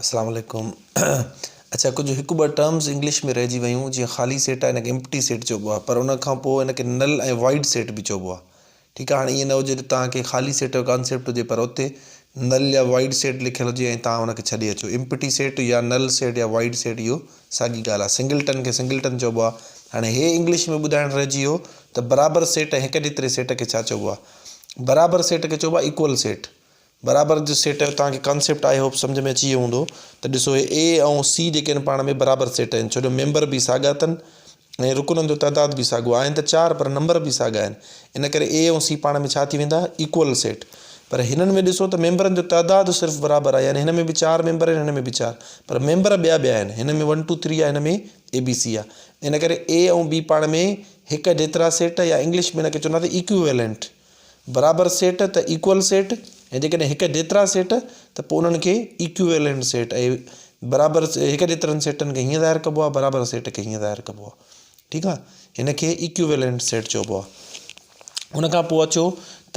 اسلام عليڪم اڇا ڪجهه هڪ ٻه ٽرمز انگلش ۾ رهجي ويون جيئن خالي سيٽ آهي هن کي امپٽي سيٽ چئبو آهي پر ان کان پوء هن کي نل ۽ وائڊ سيٽ به چئبو آهي ٺيڪ آهي هاڻي ائين نه هجي ته توهان کي خالي سيٽ جو ڪانسيپٽ هجي پر اتي نل يا وائڊ سيٽ لکيل هجي ۽ توهان ان کي ڇڏي اچو امپٽي سيٽ يا نل سيٽ يا وائڊ سيٽ اهو ساڳي ڳالهه آهي سنگلٽن کي سنگلٽن چئبو آهي هاڻي هي انگلش ۾ ٻڌائڻ رهجي ويو ته برابر سيٽ ۽ هڪ جيتري سيٽ کي ڇا چئبو آهي برابر سيٽ کي چئبو آهي ايڪول سيٽ برابر جو سيٽ آهي توهان کي ڪانسيپٽ I hope سمجهه ۾ اچي ويو هوندو ته ڏسو هي اي ۽ سي جيڪي آهن پاڻ ۾ برابر سيٽ آهن ڇو جو ميمبر به ساڳا اٿن ۽ رڪنن جو تعداد به ساڳو آهن ته چار پر نمبر به ساڳا آهن ان ڪري اي ۽ سي پاڻ ۾ ڇا ٿي ويندا ايڪول سيٽ پر هنن ۾ ڏسو ته ميمبرن جو تعداد صرف برابر آهي يعني هن ۾ به چار ميمبر آهن هن ۾ به چار پر ميمبر ٻيا ٻيا آهن هن ۾ ون ٽو ٿري آهي هن ۾ اي بي سي آهي ان ڪري اي ۽ بي پاڻ ۾ هڪ جيترا سيٽ يا انگلش ۾ هن کي چوندا ته ايڪويلنٽ برابر سيٽ ته ايڪول سيٽ ۽ جيڪڏهن هڪ جيترا سيٽ ته پوء انهن کي ايڪويلنٽ سيٽ ۽ برابر هڪ جيترن سيٽن کي هيئن ظاهر ڪبو آهي برابر سيٽ کي هيئن ظاهر ڪبو آهي ٺيڪ آهي هن کي ايڪويلنٽ سيٽ چئبو آهي ان کان پوء اچو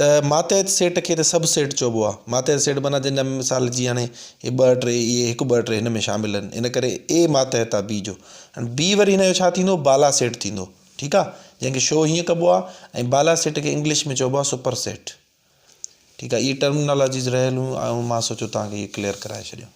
ته ماتحت سيٽ کي ته سب سيٽ چئبو آهي ماتحت سيٽ معنيٰ جنهن جا مثال جي هاڻي هي ٻه ٽي اهي هڪ ٻه ٽي هن ۾ شامل آهن ان ڪري اي ماتحت آهي بي جو هاڻي بي وري هن جو ڇا ٿيندو بالا سيٽ ٿيندو ٺيڪ آ جنهن کي شو هيئن ڪبو آ ۽ بالا سيٽ کي انگلش ۾ چئبو آ سپر سيٽ ٺيڪ آ اهي ٽرمنالاجيز رهيل هيون ۽ مان سوچيو توهان کي اهي ڪليئر ڪرائي ڇڏيان.